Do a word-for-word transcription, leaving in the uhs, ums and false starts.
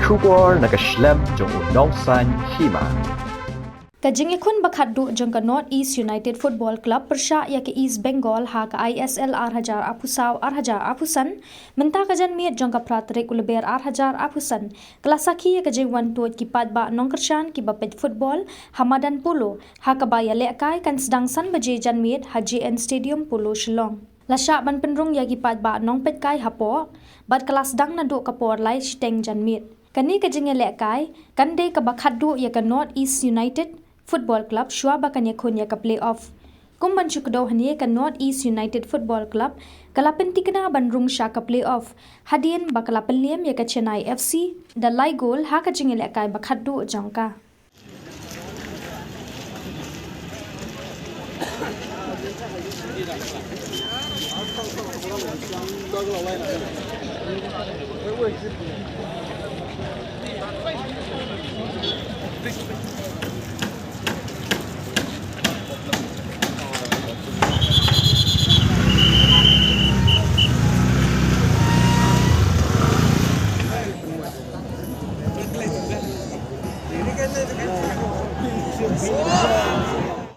Khubor na ka shlem jong u nongsan hima. Ka jingïakhun ba khatduh jong ka North East United Football Club pyrshah ïa ka East Bengal ha ka I S L ar hajar arphew saw ar hajar arphew san, mynta ka janmiet jong ka phra tarik u Lber ar hajar arphew san, ka la sakhi ïa ka jingwan tuid ki paidbah nongkyrshan kiba peit football ha madan polo, ha kaba ïalehkai kan sdang san baje janmiet ha J N Stadium Polo Shillong. La shah ban pynrung ïa ki paidbah nongpeitkai hapoh, bad ka la sdang naduh ka por lai shiteng janmiet. Kane ka jingïalehkai kan dei kaba khatduh ïa ka North East United Football Club shuwa ba kan ïakhun ïa ka playoff. Kum ban shu kdew hangne, ka North East United Football Club ka la pynthikna ban rung sha ka playoff hadien ba ka la pynliem ïa ka Chennai F C da lai gol ha ka jingïalehkai ba khatduh jong ka.